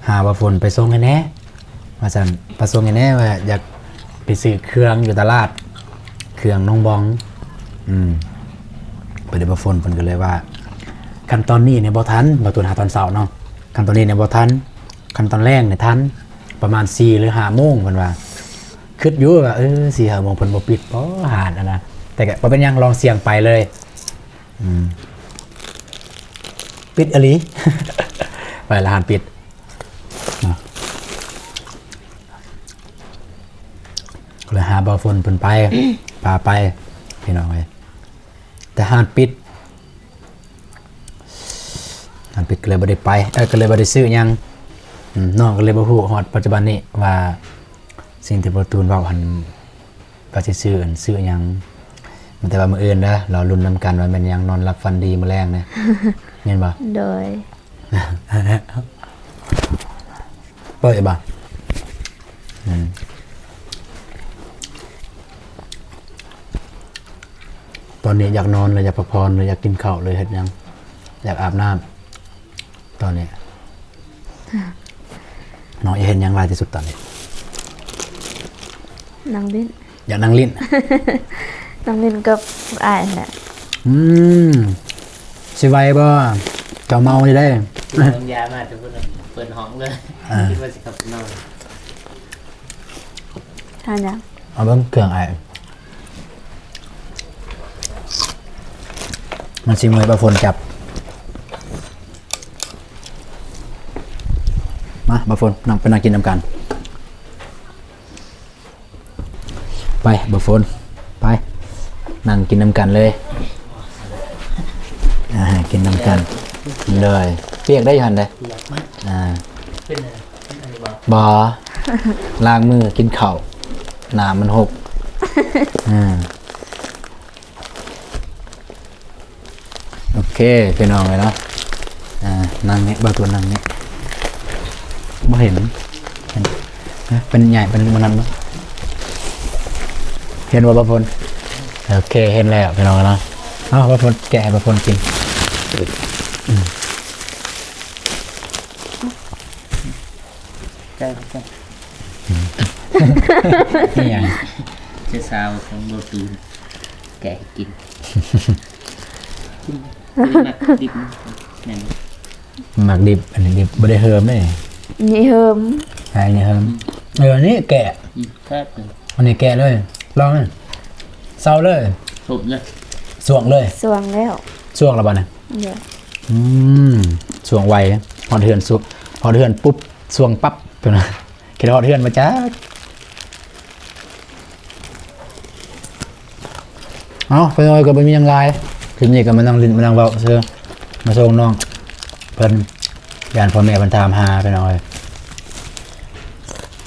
ຫາບ່າວຝົນໄປສົ່ງໃຫ້ແດ່ ວ່າຊັ້ນ. ໄປສົ່ງໃຫ້ແດ່ ວ່າຢາກໄປຊື້ເຄື່ອງຢູ່ຕະຫຼາດ ເຄື່ອງນ້ອງບອງ. ອືມ ເພິ່ນໄດ້ ບ່າວຝົນເພິ່ນກໍເລີຍວ່າ ຄັນຕອນນີ້ນີ້ບໍ່ທັນ. ບ່າວຕູນຫາຕອນເຊົ້າເນາະ. ຄັນຕອນນີ້ນີ້ບໍ່ທັນ ຄັນຕອນແລງນີ້ທັນ ປະມານສີ່ ຫຼື ຫ້າໂມງ ເພິ່ນວ່າ. ຄິດຢູ່ວ່າ ເອີ ສີ່ຫ້າໂມງເພິ່ນບໍ່ປິດບໍ່ຮ້ານຫັ້ນນະ. ແຕ່ກໍບໍ່ເປັນຫຍັງ ລອງສ່ຽງໄປເລີຍ. ອືມ ປິດອີ່ຫຼີ ໄປລະຮ້ານປິດເນາະ. ກໍເລີຍຫາບ່າວຝົນເພິ່ນໄປ ພາໄປ ພີ່ນ້ອງເອີຍ. ແຕ່ຮ້ານປິດ ຮ້ານປິດກໍເລີຍບໍ່ໄດ້ໄປ ເອີ ກໍເລີຍບໍ່ໄດ້ຊື້ຫຍັງ. ອືມ ນ້ອງກໍເລີຍບໍ່ຮູ້ຮອດປັດຈຸບັນນີ້ວ່າ ສິ່ງທີ່ບ່າວຕູນເວົ້າຫັ້ນ ວ່າຊິຊື້ອັນ ຊື້ຫຍັງ. ມີແຕ່ວ່າມື້ອື່ນເດີ ລໍລຸ້ນນຳກັນວ່າແມ່ນຫຍັງ. ນອນຫຼັບຝັນດີມື້ແລງເດີ ແມ່ນບໍ່? ໂດຍ. ເປີດບໍ່? ອືມ ຕ ຕອນນີ້ຢາກນອນ ຫຼືຢາກພັກຜ່ອນ ຫຼືຢາກກິນເຂົ້າ ຫຼືເຮັດຫຍັງ? ຢາກອາບນ້ຳຕອນນີ້. ນ້ອງຢາກເຮັດຫຍັງຫຼາຍທີ່ສຸດຕອນນີ້? ນັ່ງຫຼິ້ນ. ຢາກນັ່ງຫຼິ້ນ? ນັ່ງຫຼິ້ນກັບອ້າຍຫັ້ນແຫຼະ. ອືມ ຊິໄຫວບໍ່? ເຈົ້າເມົາຢູ່ເດ້. ເບິ່ງຢາມາແຕ່ເພິ່ນເປີດຫ້ອງເລີຍ. ຄິດວ່າຊິກັບໄປນອນ. ຫາຫຍັງ? ເອົາເບິ່ງເຄື່ອງອ້າຍ ມັນຊິເມື່ອຍ ບ່າວຝົນຈັບ. ມາ ບ່າວຝົນ ນັ່ງ ໄປນັ່ງກິນນຳກັນ. ໄປ ບ່າວຝົນ ໄປ ນັ່ງກິນນຳກັນເລີຍ. ອ່າ ກິນນຳກັນເລີຍ. ປຽກໄດ້ຢູ່ຫັ້ນເດ້. ອ່າ ເປັນຫຍັງ? ບໍ່ ລ້າງມືກິນເຂົ້າ ນ້ຳມັນຫົກ. ອ່າ ໂອເຄ ພີ່ນ້ອງເອີຍເນາະ. ອ່າ ນັ່ງນີ້ ບ່າວໂຕນັ່ງນີ້. ບໍ່ເຫັນ ເຫັນ ເປັນໃຫຍ່ ເປັນມັນນັ້ນບໍ່? ເຫັນບໍ່ ບ່າວຝົນ? ໂອເຄ ເຫັນແລ້ວ ພີ່ນ້ອງເນາະ. ເອົາ ບ່າວຝົນ ແກະໃຫ້ບ່າວຝົນກິນ. ໃກ້ ໃກ້ ອີຫຍັງ? ເຈົ້າສາວຂອງບໍ່ຕູນ ແກະໃຫ້ກິນ. ກິນ ບໍ່ໄດ້ມັກດິບ ແມ່ນບໍ່? ມັກດິບ ອັນນີ້ດິບ ບໍ່ໄດ້ເຮີມເດ້. ນີ້ເຮີມ ໃຊ່ ນີ້ເຮີມ. ເອີ ອັນນີ້ແກະ ອືມ ແຊບເລີຍ. ອັນນີ້ແກະເລີຍ ລອງເລີຍ ເຊົາເລີຍ ສົມເລີຍ ສວງເລີຍ. ສວງແລ້ວ ສວງແລ້ວບັດນີ້. ອືມ ສວງໄວ ຮອດເຮືອນ ສວງ ຮອດເຮືອນປຸບ ສວງປັບ ພຸ້ນນະ. ຄິດຮອດເຮືອນມາຈັກ. ເອົາ ໄປເລີຍ ກໍບໍ່ມີຫຍັງຫຼາຍ. ຄລິບນີ້ກໍມານັ່ງຫຼິ້ນ ມານັ່ງເວົ້າຊື່ ມາສົ່ງນ້ອງເພິ່ນ ຢ້ານພໍ່ແມ່ເພິ່ນຖາມຫາ ພີ່ນ້ອງເອີຍ.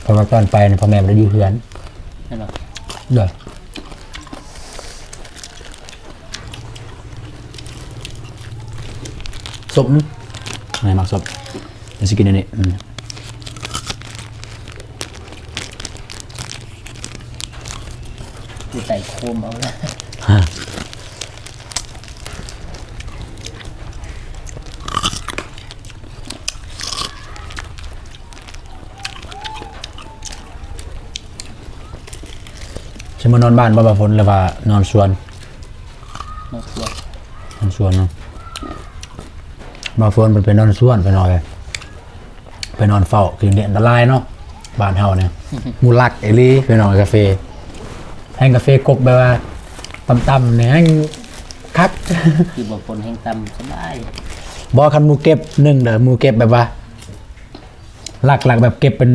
ເພາະວ່າຕອນໄປນີ້ ພໍ່ແມ່ບໍ່ໄດ້ຢູ່ເຮືອນ. ແມ່ນບໍ່? ໂດຍ. ສົ້ມ ໃຫ້ມັກສົ້ມ ມັນຊິກິນອັນນີ້. ອືມ ຢູ່ໃຕ້ໂຄມເອົາລະ. ຊິມານອນບ້ານບໍ່ ບ່າວຝົນ ຫຼືວ່ານອນສວນ? ນອນສວນ ນອນສວນເນາະ. ບ່າວຝົນເພິ່ນໄປນອນສວນ ພີ່ນ້ອງເອີຍ ໄປນອນເຝົ້າ ຄືນີ້ອັນຕະລາຍເນາະ ບ້ານເຮົານີ້. ໝູ່ລັກອີ່ຫຼີ ພີ່ນ້ອງ ກາເຟ ແຮ່ງກາເຟກົກແບບວ່າຕ່ຳໆນີ້ແຮ່ງຄັກ ຄືບ່າວຝົນແຮ່ງຕ່ຳສະບາຍ. ບໍ່ ຄັນໝູ່ເກັບໜຶ່ງເດີ ໝູ່ເກັບແບບວ່າ ຫຼັກໆ ແບບເກັບເປັນ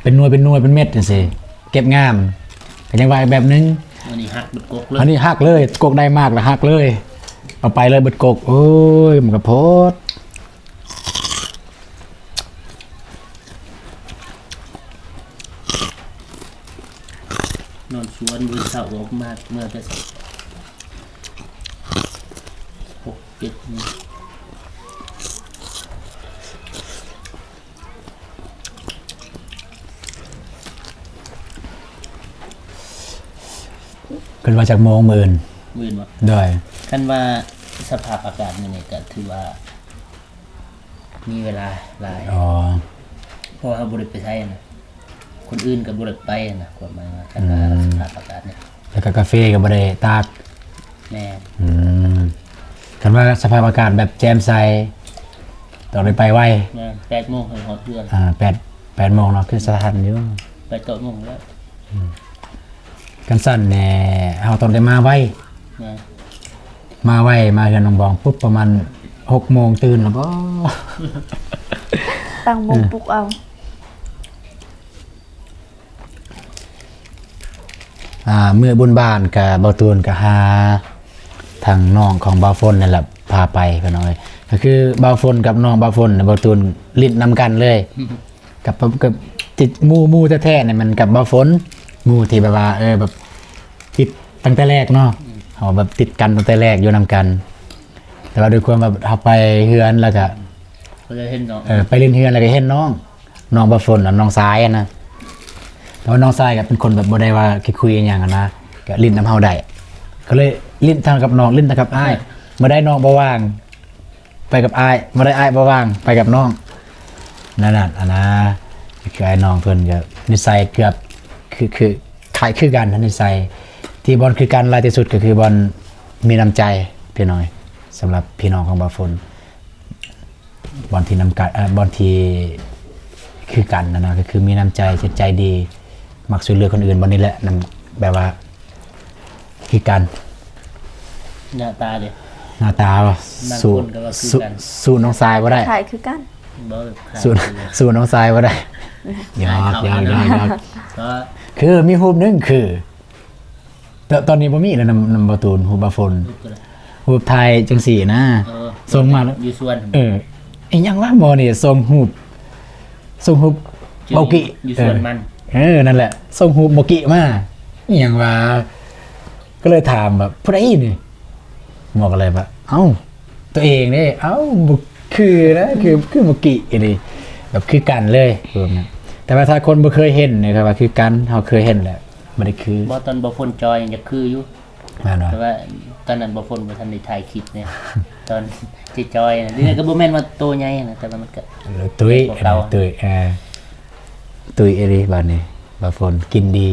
ເປັນໜ່ວຍ ເປັນໜ່ວຍ ເປັນເມັດຈັ່ງຊີ້ ເກັບງາມ ກໍຍັງວ່າອີກແບບໜຶ່ງ. ອັນນີ້ຫັກເບິດກົກເລີຍ ອັນນີ້ຫັກເລີຍ ກົກໄດ້ໝາກແລ້ວຫັກເລີຍ ເອົາໄປເລີຍເບິດກົກ. ໂອ້ຍ ມັນກໍໂພດ. ນອນສວນ ມື້ເຊົ້າອອກມາ ເມື່ອແຕ່ຫົກເຈັດໂມງ. ເພິ່ນວ່າຈັກໂມງມື້ອື່ນ? ມື້ອື່ນບໍ່? ໂດຍ. ຄັນວ່າສະພາບອາກາດມື້ນີ້ກໍຖືວ່າມີເວລາຫຼາຍ. ອໍ. ເພາະວ່າເຮົາບໍ່ໄດ້ໄປໃສນະ. ຄົນອື່ນກໍບໍ່ໄດ້ໄປນະ ຄວາມໝາຍວ່າ ອືມ ຄັນວ່າສະພາບອາກາດນີ້ ແລ້ວກໍກາເຟກໍບໍ່ໄດ້ຕາກ. ແມ່ນ. ອືມ ຄັນວ່າສະພາບອາກາດແບບແຈ່ມໃສ ຕ້ອງໄດ້ໄປໄວ. ແມ່ນ ແປດໂມງໃຫ້ຮອດເຮືອນ. ອ່າ ແປດ ແປດໂມງເນາະ ຄືສະທັນຢູ່ ແປດ ເກົ້າໂມງແລ້ວ. ອືມ ຄັນຊັ້ນແນ່ ເຮົາຕ້ອງໄດ້ມາໄວ. ແມ່ນ. ມາໄວ ມາເຮືອນນ້ອງບອງປຸບ ປະມານຫົກໂມງຕື່ນແລ້ວບໍ? ຕັ້ງໂມງ ເອີ ປຸກເອົາ. ອ່າ ມື້ບຸນບ້ານກະ ບ່າວຕູນກະຫາທາງນ້ອງຂອງບ່າວຝົນນັ້ນແຫຼະພາໄປ ພີ່ນ້ອງເອີຍ. ກໍຄືບ່າວຝົນກັບນ້ອງບ່າວຝົນ ບ່າວຕູນຫຼິ້ນນຳກັນເລີຍ. ກັບ ກັບຕິດໝູ່ ໝູ່ແທ້ໆນີ້ມັນກັບບ່າວຝົນ ໝູ່ທີ່ແບບວ່າ ເອີ ແບບຕິດຕັ້ງແຕ່ແລກເນາະ. ອືມ ເຮົາແບບຕິດກັນຕັ້ງແຕ່ແລກ ຢູ່ນຳກັນ ແຕ່ວ່າດ້ວຍຄວາມວ່າເຮົາໄປເຮືອນ ແລ້ວກະ ກໍໄດ້ເຫັນນ້ອງ ເອີ ໄປຫຼິ້ນເຮືອນ ແລ້ວກະເຫັນນ້ອງ ນ້ອງບ່າວຝົນ ນ້ອງຊາຍຫັ້ນນະ. ແຕ່ວ່ານ້ອງຊາຍກໍເປັນຄົນແບບບໍ່ໄດ້ວ່າຂີ້ຄຸຍອີ່ຫຍັງຫັ້ນນະ ກໍຫຼິ້ນນຳເຮົາໄດ້ ກໍເລີຍ ຫຼິ້ນທັງກັບນ້ອງ ຫຼິ້ນທັງກັບອ້າຍ ເອີ ເມື່ອໃດນ້ອງບໍ່ວ່າງ ໄປກັບອ້າຍ ບໍ່ໄດ້ ອ້າຍບໍ່ວ່າງ ໄປກັບນ້ອງ ນັ້ນນະ ອັນນະ ຄືອ້າຍນ້ອງເພິ່ນກໍນິໄສເກືອບຄື ຄື ຄ້າຍຄືກັນ ນິໄສທີ່ບ່ອນຄືກັນຫຼາຍທີ່ສຸດ ກໍຄືບ່ອນມີນ້ຳໃຈ ພີ່ນ້ອງ ສຳລັບພີ່ນ້ອງຂອງບ່າວຝົນ ບ່ອນທີ່ນຳກັນ ເອີ ບ່ອນທີ່ຄືກັນຫັ້ນນະ ກໍຄືມີນ້ຳໃຈ ຈິດໃຈດີ ມັກຊ່ວຍເຫຼືອຄົນອື່ນ ບ່ອນນີ້ແຫຼະ ນຳ ແບບວ່າ ຄືກັນ ໜ້າຕາເດ ໜ້າຕາ ບາງ ສູ້ ຄົນກໍວ່າຄືກັນ ສູ້ ສູ້ນ້ອງຊາຍບໍ່ໄດ້ ຄ້າຍຄືກັນ ບໍ່ ຄ້າຍ ສູ້ ສູ້ນ້ອງຊາຍບໍ່ໄດ້ ຫຍອກ ຄ້າຍເຂົາ ຫຍອກ ຫຍອກ ກໍ ຄືມີຮູບໜຶ່ງ ຄື ຕ- ຕອນນີ້ບໍ່ມີແລ້ວ ນຳ ນຳບ່າວຕູນ ຮູບບ່າວຝົນ ຮູບຕົວໃດ ຮູບຖ່າຍຈັ່ງຊີ້ນະ ເອີ ສົ່ງມາ ຢູ່ສວນ ເອີ ອີຫຍັງວະ ໝໍນີ້ ສົ່ງຮູບ ສົ່ງຮູບ ເບົາກີ້ ຢູ່ສວນມັນ ເອີ ເອີ ນັ້ນແຫຼະ ສົ່ງຮູບເບົາກີ້ມາ ອີຫຍັງວະ ກໍເລີຍຖາມວ່າ ຜູ້ໃດນີ້ ໝໍກໍເລີຍວ່າ ເອົ້າ ຕົວເອງເດ້ ເອົ້າ ບໍ່ຄືນະ ຄື ຄືເບົາກີ້ອີ່ຫຼີ ແບບຄືກັນເລີຍ ແບບນັ້ນ ແຕ່ວ່າຖ້າຄົນບໍ່ເຄີຍເຫັນນີ້ ເຂົາວ່າຄືກັນ ເຮົາເຄີຍເຫັນແລ້ວ ບໍ່ໄດ້ຄື ບໍ່ ຕອນບ່າວຝົນຈ່ອຍຍັງຈະຄືຢູ່ ແມ່ນບໍ່ ແຕ່ວ່າຕອນນັ້ນບ່າວຝົນບໍ່ທັນໄດ້ຖ່າຍຄລິບເດ້ ຕອນຈະຈ່ອຍນະ ດຽວນີ້ກໍບໍ່ແມ່ນວ່າໂຕໃຫຍ່ນະ ແຕ່ວ່າມັນກໍ ຕຸ້ຍ ຕຸ້ຍ ເອີ ຕຸ້ຍອີ່ຫຼີບາດນີ້ ບ່າວຝົນກິນດີ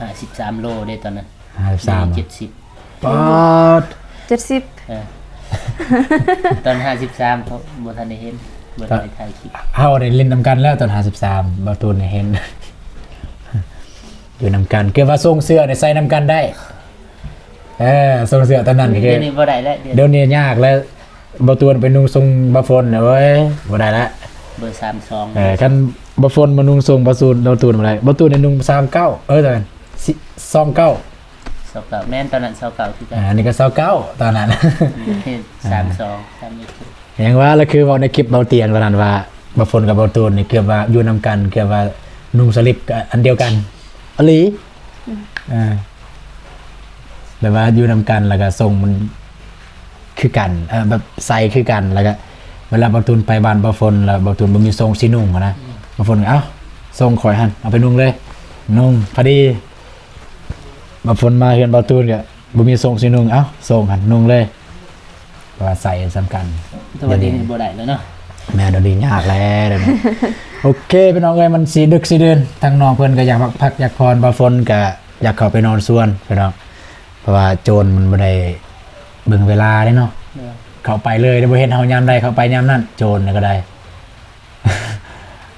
ຫ້າສິບສາມໂລເດ້ຕອນນັ້ນ ຫ້າສິບສາມ ດຽວນີ້ເຈັດສິບ ປາດ ເຈັດສິບ ເອີ ຕອນຫ້າສິບສາມ ເພາະບໍ່ທັນໄດ້ເຫັນ ບໍ່ທັນໄດ້ຖ່າຍຄລິບ ເຮົາໄດ້ຫຼິ້ນນຳກັນແລ້ວຕອນຫ້າສິບສາມ ບ່າວຕູນໄດ້ເຫັນ ຢູ່ນຳກັນ ເກືອບວ່າຊົງເສື້ອໄດ້ໃສ່ນຳກັນໄດ້ ເອີ ຊົງເສື້ອຕອນນັ້ນ ດຽວນີ້ບໍ່ໄດ້ແລ້ວ ດຽວນີ້ຍາກແລ້ວ ບ່າວຕູນໄປນຸ່ງຊົງບ່າວຝົນ ໂອ້ຍ ບໍ່ໄດ້ລະ ເບີສາມສອງ ເອີ ຄັນບ່າວຝົນມານຸ່ງຊົງບ່າວຕູນ ບ່າວຕູນບໍ່ໄດ້ ບ່າວຕູນໄດ້ນຸ່ງສາມເກົ້າ ເອີ ຕອນນັ້ນ ສອງເກົ້າ ສອງເກົ້າ ແມ່ນ ຕອນນັ້ນ ຊາວເກົ້າ ຄືກັນ ອ່າ ອັນນີ້ກໍຊາວເກົ້າ ຕອນນັ້ນ ສາມສອງ ສາມເອັດ ຫຍັງວ່າລະ ຄືເວົ້າໃນຄລິບເບົາຕຽງຕອນນັ້ນວ່າ ບ່າວຝົນກັບບ່າວຕູນນີ້ເກືອບວ່າຢູ່ນຳກັນ ເກືອບວ່ານຸ່ງສະລິບກໍອັນດຽວກັນ ອີ່ຫຼີ ອືມ ເອີ ແບບວ່າຢູ່ນຳກັນ ແລ້ວກໍຊົງມັນຄືກັນ ເອີ ແບບໃສ່ຄືກັນ ແລ້ວກໍເວລາບ່າວຕູນໄປບ້ານບ່າວຝົນ ແລ້ວບ່າວຕູນບໍ່ມີຊົງຊິນຸ່ງຫັ້ນນະ ອືມ ບ່າວຝົນກໍ ເອົ້າ ຊົງຂ້ອຍຫັ້ນ ເອົາໄປນຸ່ງເລີຍ ນຸ່ງ ພໍດີ ບ່າວຝົນມາເຮືອນບ່າວຕູນກໍ ບໍ່ມີຊົງຊິນຸ່ງ ເອົ້າ ຊົງຫັ້ນນຸ່ງເລີຍ ເພາະວ່າໃສ່ສຳຄັນ ແຕ່ວ່າດຽວນີ້ບໍ່ໄດ້ແລ້ວເນາະ ແມ່ນ ດຽວນີ້ຍາກແລ້ວ ໂອເຄ ພີ່ນ້ອງເອີຍ ມັນຊິດຶກຊິດື່ນ ທາງນ້ອງເພິ່ນກໍຢາກພັກ ຢາກພັກຢາກຜ່ອນ ບ່າວຝົນກໍຢາກເຂົ້າໄປນອນສວນພີ່ນ້ອງ ເພາະວ່າໂຈນມັນບໍ່ໄດ້ເບິ່ງເວລາເດ້ເນາະ ເອີ ເຂົ້າໄປເລີຍ ບໍ່ເຫັນເຮົາຍາມໃດ ເຂົ້າໄປຍາມນັ້ນ ໂຈນກໍໄດ້.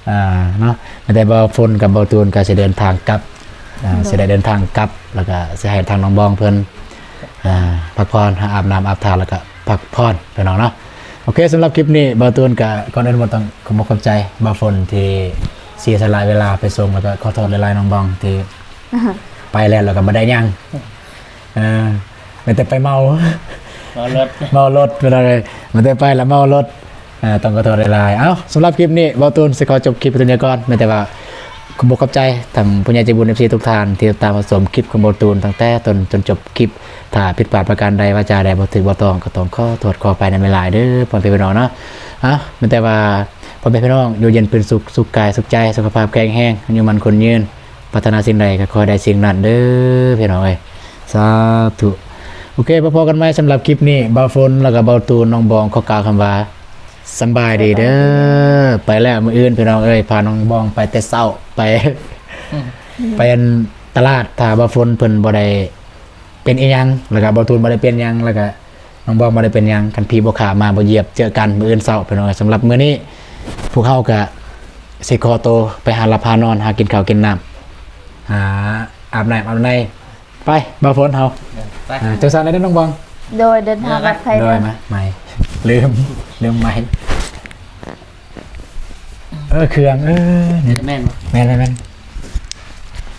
ອ່າ ເນາະ ແຕ່ບ່າວຝົນກັບບ່າວຕູນກໍຊິເດີນທາງກັບ ອ່າ ໂດຍ ຊິໄດ້ເດີນທາງກັບ ແລ້ວກໍຊິໃຫ້ທາງນ້ອງບອງເພິ່ນ ອ່າ ພັກຜ່ອນ ອາບນ້ຳອາບທ່າ ແລ້ວກໍພັກຜ່ອນ ພີ່ນ້ອງເນາະ. ໂອເຄ ສຳລັບຄລິບນີ້ ບ່າວຕູນກໍກ່ອນອື່ນໝົດຕ້ອງຂອບອົກຂອບໃຈບ່າວຝົນທີ່ເສຍສະຫຼະເວລາໄປສົ່ງ ແລ້ວກໍຂໍໂທດຫຼາຍໆ ນ້ອງບອງທີ່ ອ່າຮະ ໄປແລ້ວ ແລ້ວກໍບໍ່ໄດ້ຫຍັງ. ເອີ ແມ່ນແຕ່ໄປເມົາ ເມົາລົດ ເມົາລົດ ເວລາໃດ ແມ່ນແຕ່ໄປແລ້ວເມົາລົດ ເອີ ຕ້ອງຂໍໂທດຫຼາຍໆ. ເອົ້າ ສຳລັບຄລິບນີ້ ບ່າວຕູນຊິຂໍຈົບຄລິບໄປຕົວນີ້ກ່ອນ ແມ່ນແຕ່ວ່າ ຂອບອົກຂອບໃຈທາງຜູ້ໃຫຍ່ໃຈບຸນ ເອັຟຊີ ທຸກທ່ານ ທີ່ຕິດຕາມຮັບຊົມຄລິບຂອງບ່າວຕູນ ຕັ້ງແຕ່ຕົ້ນຈົນຈົບຄລິບ. ຖ້າຜິດພາດປະການໃດ ວາຈາໃດບໍ່ຖືກບໍ່ຕ້ອງ ກໍຕ້ອງຂໍໂທດຂໍອະໄພນຳຫຼາຍໆ ເດີ ພໍ່ແມ່ພີ່ນ້ອງເນາະ. ເອົ້າ ແມ່ນແຕ່ວ່າ ພໍ່ແມ່ພີ່ນ້ອງ ຢູ່ເຢັນເປັນສຸກ ສຸກກາຍສຸກໃຈ ສຸຂະພາບແຂງແຮງ ອາຍຸໝັ້ນຂວັນຍືນ ປາດຖະໜາສິ່ງໃດກໍຂໍໃຫ້ໄດ້ສິ່ງນັ້ນເດີ ພີ່ນ້ອງເອີຍ ສາທຸ. ໂອເຄ ພໍ້ກັນໃໝ່ ສຳລັບຄລິບນີ້ ບ່າວຝົນ ແລ້ວກໍບ່າວຕູນ ນ້ອງບອງ ຂໍກ່າວຄຳວ່າ ສຳບາຍດີເດີ ສະບາຍດີ ໄປແລ້ວມື້ອື່ນ ພີ່ນ້ອງເອີຍ ພານ້ອງບອງໄປແຕ່ເຊົ້າ ໄປ ອືມ ໄປອັນຕະຫຼາດ ຖ້າບ່າວຝົນເພິ່ນບໍ່ໄດ້ເປັນອີ່ຫຍັງ ແລ້ວກໍບ່າວຕູນບໍ່ໄດ້ເປັນຫຍັງ ແລ້ວກໍ ນ້ອງບອງບໍ່ໄດ້ເປັນຫຍັງ ຄັນຜີບໍ່ຂ້າມາບໍ່ຢຽບ ເຈີກັນມື້ອື່ນເຊົ້າ ພີ່ນ້ອງເອີຍ. ສຳລັບມື້ນີ້ ພວກເຮົາກະຊິຂໍໂຕໄປຫາຫຼັບຫານອນ ຫາກິນເຂົ້າກິນນ້ຳ ຫາອາບນ້ຳອາບໃນ ໄປ ບ່າວຝົນເຮົາ ເອີ ໄປ ອ່າ ຈັ່ງຊັ້ນເດີນ້ອງບອງ ໂດຍ ເດີນທາງປອດໄພ ໂດຍ ເດີ ມາ ໄມ ລືມ ລືມໄມ ເອີ ເຄື່ອງ ເອີ ນີ້ ແມ່ນບໍ່? ແມ່ນ ແມ່ນ ແມ່ນ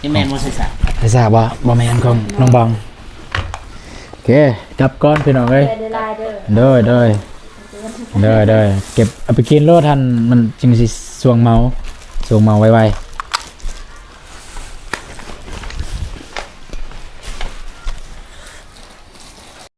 ນີ້ແມ່ນບໍ່? ໃສ່ສາກ ໃສ່ສາກບໍ່? ບໍ່ແມ່ນ ຂອງນ້ອງບອງ. ໂອເຄ ກັບກ່ອນພີ່ນ້ອງເອີຍ ໂດຍ ໂດຍ ໂດຍ ເກັບເອົາໄປກິນໂລດຫັ້ນ ມັນຈຶ່ງຊິຊ່ວງເມົາ ຊ່ວງເມົາໄວ